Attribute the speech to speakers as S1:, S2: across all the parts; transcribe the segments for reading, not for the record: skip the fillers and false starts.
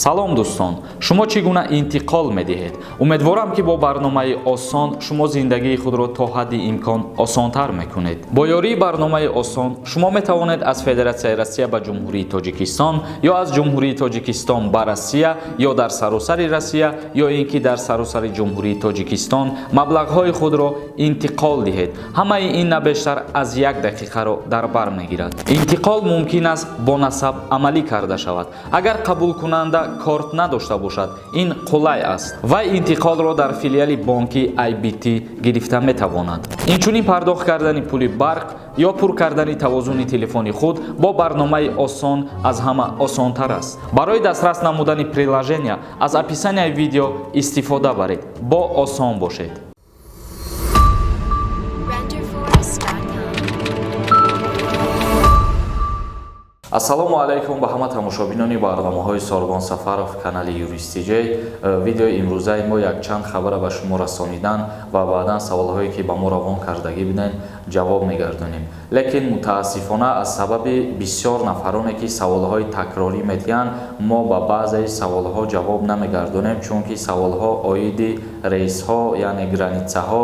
S1: Салом, дӯстон! Шумо чӣ гуна интиқол медиҳед? Умедворам, ки бо барномаи Осон шумо зиндагии худро то ҳадди имкон осонтар мекунед. Бо ёрии барномаи Осон шумо метавонед аз Федератсияи Россия ба Ҷумҳурии Тоҷикистон ё аз Ҷумҳурии Тоҷикистон ба Россия ё дар саросари Россия ё ин ки дар саросари Ҷумҳурии Тоҷикистон маблағҳои худро интиқол диҳед. Ҳамаи ин на бештар аз як дақиқаро дар бар мегирад. Интиқол мумкин аст бо насаб амалӣ карда шавад. Агар қабулкунанда корт надошта бошад, ин қулай аст. Вай интиқолро дар филиали бонки IBT гирифта метавонад. Инчунин пардохт кардани пули барқ ё пур кардани тавозуни телефони худ бо барномаи Осон аз ҳама осонтар аст. Барои дастрас намудани приложения аз описанияи видео истифода баред. Бо Осон бошед.
S2: Renderforest.com.
S1: Ассалому алайкум ба ҳама тамошобинони барномаҳои Сорбон Сафаров, канали Юристиҷей. Видеои имрӯзаи мо якчанд хабара ба шумо расонидан ва баъдан саволҳое, ки ба мо равон кардагӣ буданд, ҷавоб мегардонем. Лекин мутаассифона, аз сабаби бисёр нафароне, ки саволҳои такрорӣ медиҳанд, мо ба баъзеи саволҳо ҷавоб намегардонем, чунки саволҳо оиди рейсҳо, яъне границаҳо,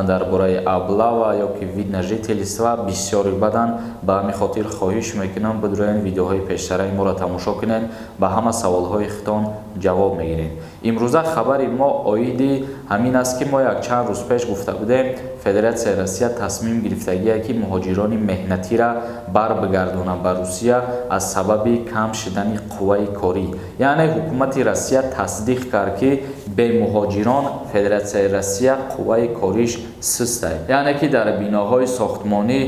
S1: дар бораи облава ё ки вид на жительство бисёри баданд. Ба ҳамин хотир хоҳиш мекунам, бидроен, видеоҳои пештараи моро тамошо кунед, ба ҳама саволҳои худтон ҷавоб мегиред. Имрӯза хабари мо оиди ҳамин аст, ки мо якчанд рӯз пеш гуфта будем, Федератсияи Россия тасмим гирифтагие, ки муҳоҷирони меҳнатира барбигардонад ба Русия аз сабаби кам шудани қувваи корӣ. Яъне ҳукумати Россия тасдиқ кард, ки бемуҳоҷирон Федератсияи Россия қувваи кориш сустай, яъне ки дар биноҳои сохтмонӣ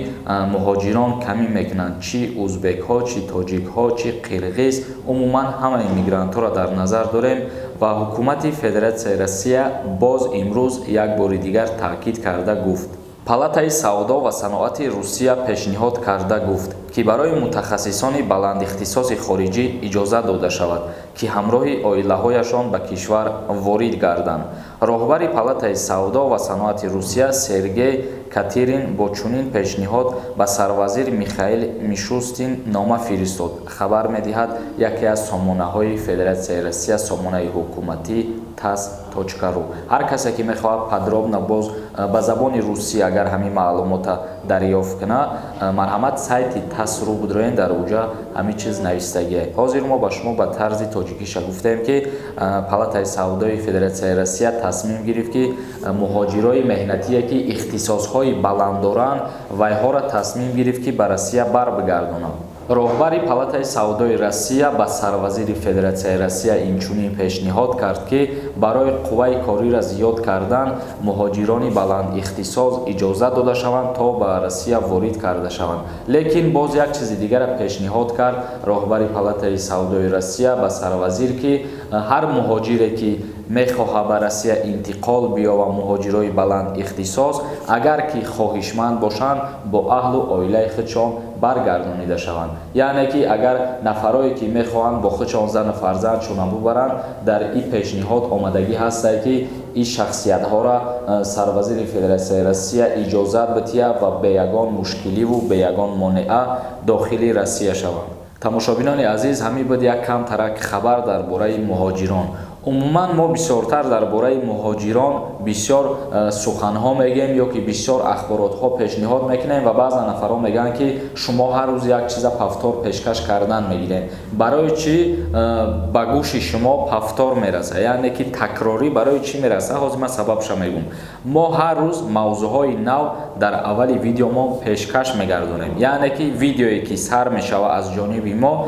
S1: муҳоҷирон камӣ мекунанд, чӣ узбекҳо, чӣ тоҷикҳо, чӣ қирғиз, умуман ҳамаи мигрантҳоро дар назар дорем. Ва ҳукумати Федератсияи Россия боз имрӯз як бори дигар таъкид карда гуфт: Палатаи савдо ва саноати Русия пешниҳод карда гуфт, ки барои мутахассисони баландихтисоси хориҷӣ иҷозат дода шавад, ки ҳамроҳи оилаҳояшон ба кишвар ворид гарданд. Роҳбари Палатаи савдо ва саноати Русия Сергей Катырин бо чунин пешниҳод ба сарвазир Михаил Мишустин нома фиристод, хабар медиҳад яке аз сомонаҳои Федератсияи Россия, сомонаи ҳукуматӣ tass.ru. Ҳар касе, ки мехоҳад подробно боз ба забони русӣ агар ҳамин маълумота дарёфт кунад, марҳамат, сайти tass.ru будроен, дар уҷа ҳамин чиз навистагие. Ҳозир мо ба шумо ба тарзи тоҷикиша гуфтем, ки Палатаи савдои Федератсияи Россия тасмим гирифт, ки муҳоҷирои меҳнатие, ки ихтисосҳои баланд доранд, вайҳоро тасмим гирифт, ки ба Россия барбигардонад. Роҳбари Палатаи савдои Россия ба сарвазири Федератсияи Россия инчунин пешниҳод кард, ки барои қувваи кориро зиёд кардан муҳоҷирони баландихтисос иҷозат дода шаванд, то ба Россия ворид карда шаванд. Лекин боз як чизи дигарро пешниҳод кард роҳбари Палатаи савдои Россия ба сарвазир, ки ҳар муҳоҷире, ки мехоҳад ба Россия интиқол биёва, муҳоҷирои баландихтисос, агар ки хоҳишманд бошанд, бо аҳлу оилаи худшон баргардонида шаванд. Яъне ки агар нафарое, ки мехоҳанд бо худшон зану фарзандшонам бубаранд, дар ин пешниҳод омадагӣ ҳастае, ки ин шахсиятҳоро сарвазири Федератсияи Россия иҷозат бидиҳад ва бе ягон мушкиливу бе ягон монеа дохили Россия шаванд. Тамошобинони азиз, ҳамин буд як кам тарак хабар дар бораи муҳоҷирон. Умуман мо бисёртар дар бораи муҳоҷирон бисёр суханҳо мегӯем ё ки бисёр ахборотҳо пешниҳод мекунем ва баъзан нафарҳо мегӯянд, ки шумо ҳар рӯз як чиза повтор пешкаш кардан мегирем. Барои чӣ ба гӯши шумо повтор мерасад, яъне ки такрорӣ барои чӣ мерасад? Ҳозир ман сабабша мегӯм. Мо ҳар рӯз мавзӯъҳои нав дар аввали видеомон пешкаш мегардонем, яъне ки видеое, ки сар мешавад аз ҷониби мо,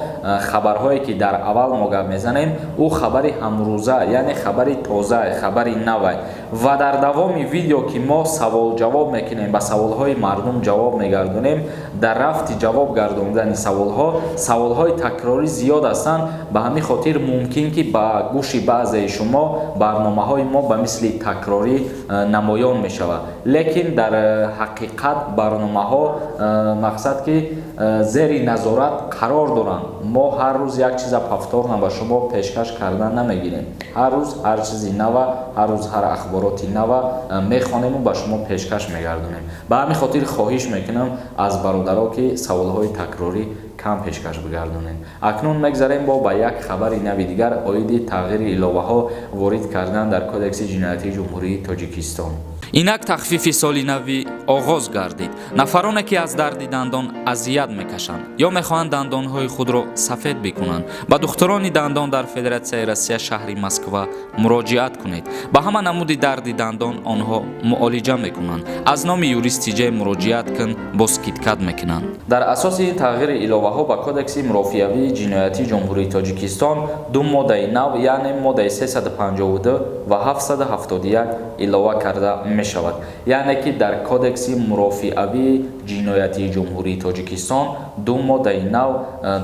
S1: хабарҳое, ки дар аввал мо гап мезанем, ӯ хабари ҳамрӯза, яъне хабари тоза, хабари навай. Ва дар давоми видео, ки мо савол-ҷавоб мекунем, ба саволҳои мардум ҷавоб мегардонем, дар рафти ҷавоб гардондани саволҳо саволҳои такрорӣ зиёд ҳастанд. Ба ҳамин хотир мумкин, ки ба гӯши баъзеи шумо барномаҳои мо ба мисли такрорӣ намоён мешавад. Лекин дар ҳақиқат барномаҳо мақсад, ки зери назорат қарор доранд. Мо ҳар рӯз як чиза повторно ба шумо пешкаш кардан намегирем. Ҳар рӯз ҳар чизи нава, ҳар рӯз ҳар ахбороте. ахбороти нава мехонему, ба шумо пешкаш мегардонем. Ба ҳамин хотир хоҳиш мекунам аз бародаро, ки саволҳои такрорӣ кам пешкаш бигардонем. Акнун мегзарем бо ба як хабари нави дигар оиди тағйири иловаҳо ворид кардан дар Кодекси ҷиноятии Ҷумҳурии Тоҷикистон.
S3: Инак тахфифи соли навӣ оғоз гардид. Нафароне, ки аз дарди дандон азият мекашанд ё мехоҳанд дандонҳои худро сафед бикунанд, ба духтурони дандон дар Федератсияи Россия, шаҳри Москва муроҷиат кунед. Ба ҳама намуди дарди дандон онҳо муолиҷа мекунанд. Аз номи Юрист Тиҷай муроҷиат кун, бо скидка мекунанд.
S1: Дар асоси ин тағйири иловаҳо ба Кодекси мурофиавии ҷиноятии Ҷумҳурии Тоҷикистон ду моддаи нав, яъне моддаи 352 ва 771 илова карда мешавад. Яъне ки дар Кодекси мурофиавии ҷиноятии Ҷумҳурии Тоҷикистон ду моддаи нав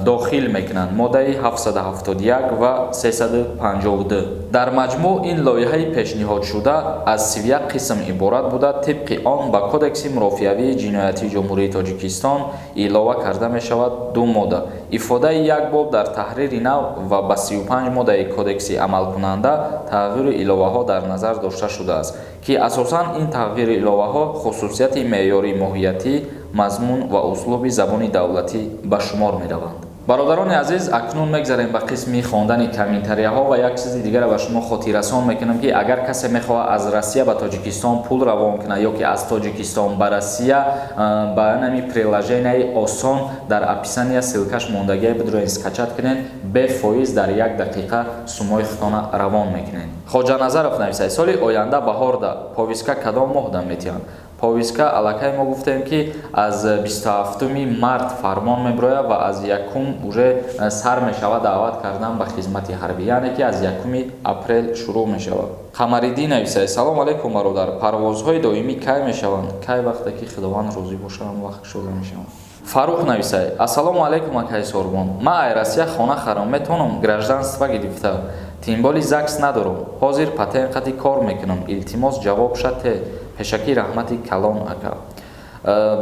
S1: дохил мекунанд: моддаи 771 ва 352. Дар маҷмӯъ ин лоиҳаи пешниҳодшуда аз 31 қисм иборат буда, тибқи он ба Кодекси мурофиавии ҷиноятии Ҷумҳурии Тоҷикистон илова карда мешавад ду модда, ифодаи як боб дар таҳрири нав ва ба 35 моддаи кодекси амалкунанда тағйиру иловаҳо дар назар дошта шудааст, ки асосан ин тағйиру иловаҳо хусусияти меъёрии моҳиятӣ, мазмун ва услуби забони давлатӣ ба шумор мераванд. Бародарони азиз, акнун мегзарем ба қисми хондани комментарияҳо ва як чизи дигаре ба шумо хотиррасон мекунам, ки агар касе мехоҳад аз Россия ба Тоҷикистон пул равон кунад ё ки аз Тоҷикистон ба Россия, ба нами приложенияи осон дар описания ссылкаш мондагия, бидроен, скачать кунед, бефоиз дар як дақиқа сумои худтона равон мекунед. Хоҷаназаров нависад: «Соли оянда баҳорда повестка кадом моҳда метиҳанд?» Повестка аллакай мо гуфтем, ки аз 27 март фармон мебирояд ва аз якум уже сар мешавад даъват кардан ба хизмати ҳарбӣ, яъне ки аз 1 апрел шурӯъ мешавад. Қамариддин нависад: «Салом алайкум, бародар, парвозҳои доимӣ кай мешаванд?» Кай вақте ки Худованд розӣ бошад, он вақт шуда мешаванд. Фарух нависад: «Ассалому алайкум, акай Сорбон, ман ай Россия хона харам, метавонам гражданство гирифта? Тем более ЗАГС надорам, ҳозир патент қати кор мекунам. Илтимос, ҷавоб шате. Пешакӣ раҳмати калон, ака».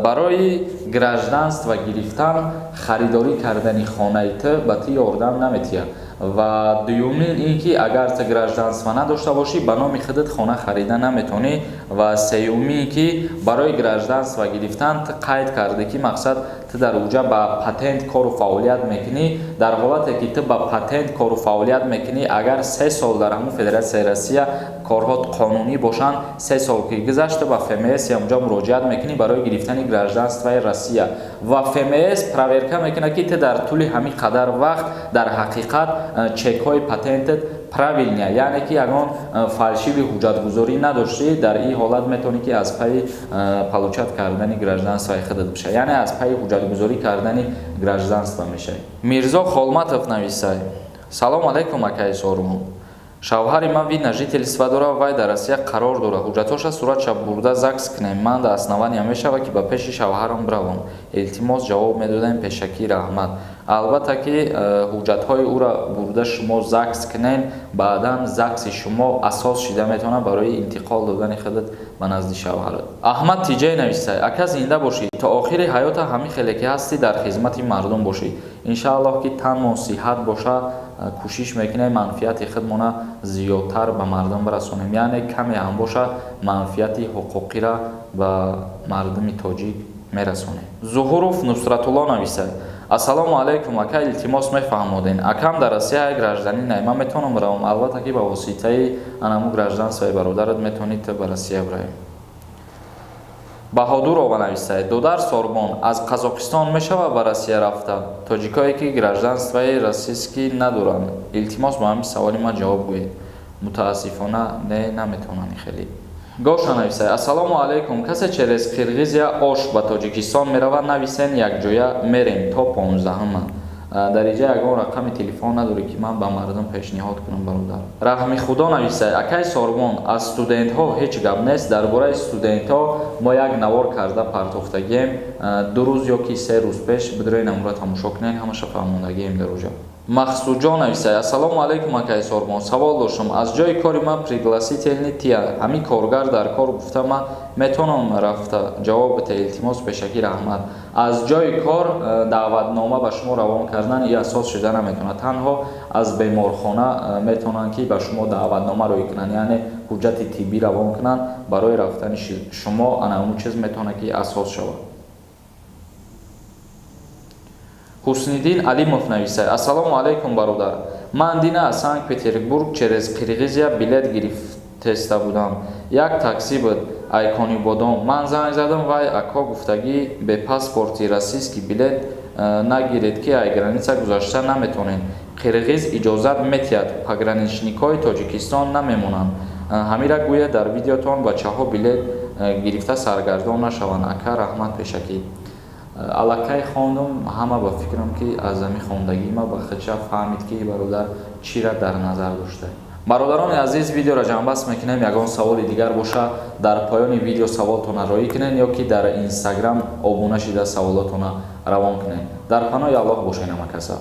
S1: Барои гражданство гирифтан харидорӣ кардани хонаи ту ба ту ёрдам наметиҳад. Ва дуюмин ин ки агар ту гражданство надошта бошӣ, ба номи худат хона харида наметавонӣ. Ва сеюмин ки барои гражданство гирифтан ту қайд кардӣ, ки мақсад ту дар уҷа ба патент кору фаъолият мекунӣ. Дар ҳолате ки ту ба патент кору фаъолият мекунӣ, агар 3 сол дар ҳамун Федератсияи Россия корҳо қонунӣ бошанд, 3 сол ки гузашт, ба ФМС унҷа муроҷиат мекунӣ барои гирифтани гражданствои Россия ва ФМС проверка мекунад, ки ту дар тӯли ҳамин қадар вақт дар ҳақиқат чекҳои патентат правильный, яъне ки ягон фальшивый ҳуҷҷатгузорӣ надоштӣ. Дар ин ҳолат метавонӣ, ки аз пайи получать кардани гражданствои худат бишавӣ, яъне аз пайи ҳуҷҷатгузорӣ кардани гражданство мешавӣ. Мирзо Холматов нависад: «Салом алайкум, акаи Сорумон, шавҳари ман вид на жительство дорад, вай дар Россия қарор дорад. Ҳуҷҷатҳоша суратша бурда ЗАГС кунем, ман да основания мешавад, ки ба пеши шавҳарам биравам? Илтимос, ҷавоб медодем, пешакӣ раҳмат». Албатта ки ҳуҷҷатҳои ӯро бурда шумо ЗАГС кунем, баъдан ЗАГСи шумо асос шида метавонад барои интиқол додани худат ба назди шавҳарат. Аҳмад Тиҷай нависад: «Ака, зинда бошӣ, то охири ҳаёта ҳамин хеле ки ҳастӣ дар хизмати мардум бошӣ». Иншааллоҳ, ки танмон сиҳат боша, кӯшиш мекунем манфиати худмона зиёдтар ба мардум бирасонем, яъне каме ҳам боша, манфиати ҳуқуқира ба мардуми тоҷик мерасонем. Зуҳуров Нусратулло нависад: «Ассалому алайкум, ака, илтимос, мефаҳмоден, акам дар Россия гражданин, ман метавонам равам?» Албатта ки ба воситаи анаму гражданствои бародарат метавонӣ ту ба Россия биравӣ. Баҳодурова нависад: «Додар Сорбон, аз Қазоқистон мешавад ба Россия рафта? Тоҷикое ки гражданствои российский надоранд, илтимос, ба ҳамин саволи ман ҷавоб гӯед». Мутаассифона, не, наметавонанд. Хеле Гоша нависад: «Ассалому алайкум, касе через Қирғизия Ош ба Тоҷикистон меравад, нависен, якҷоя мерем то 15-ума». Дар инҷа ягон рақами телефон надорӣ, ки ман ба мардум пешниҳод кунам, бародар. Раҳми Худо нависад: «Акай Сорбон, аз студентҳо ҳеҷ гап нест?» Дар бораи студентҳо мо як навор карда партофтагием 2 рӯз ё ки 3 рӯз пеш, бидрои намура тамошо кунед, ҳамаша фаҳмондагием дар оҷа. Мақсудҷон нависад: «Ассалому алайкум, акаи Сорбон, савол доштам. Аз ҷои кори ман пригласительный тия, ҳамин коргар дар кор гуфта, ман метавонам рафта? Ҷавоб бите, илтимос, пешакӣ раҳмат». Аз ҷои кор даъватнома ба шумо равон кардан и асос шуда наметавонад. Танҳо аз беморхона метавонанд, ки ба шумо даъватнома рӯй кунанд, яъне ҳуҷҷати тиббӣ равон кунанд барои рафтани шумо. Ана он чиз метавонад, ки асос шавад. Ҳусниддин Алимов нависад: «Ассалому алайкум, бародар, ман дина аз Санкт Петербург через Қирғизия билет гирифтеста будам. Як такси буд Айконибодом. Ман занг задам, вай ако гуфтагӣ, бе паспорти российский билет нагиред, ки ай граница гузашта наметонед. Қирғиз иҷозат метиҳад, пограничникҳои Тоҷикистон намемонанд. Ҳамира гӯяд дар видеотон, бачаҳо билет гирифта саргардон нашаванд, ака. Раҳмат пешакӣ». Аллакай хондум, ҳама ба фикрам, ки аз ҳами хондагии ма ба худша фаҳмид, ки бародар чира дар назар дошта. Бародарони азиз, видеоро ҷамъбаст мекунем. Ягон саволи дигар боша, дар поёни видео саволтона роӣ кунед ё ки дар Инстаграм обуна шида саволотона равон кунед. Дар паноҳи Аллоҳ бошед, ҳамакаса.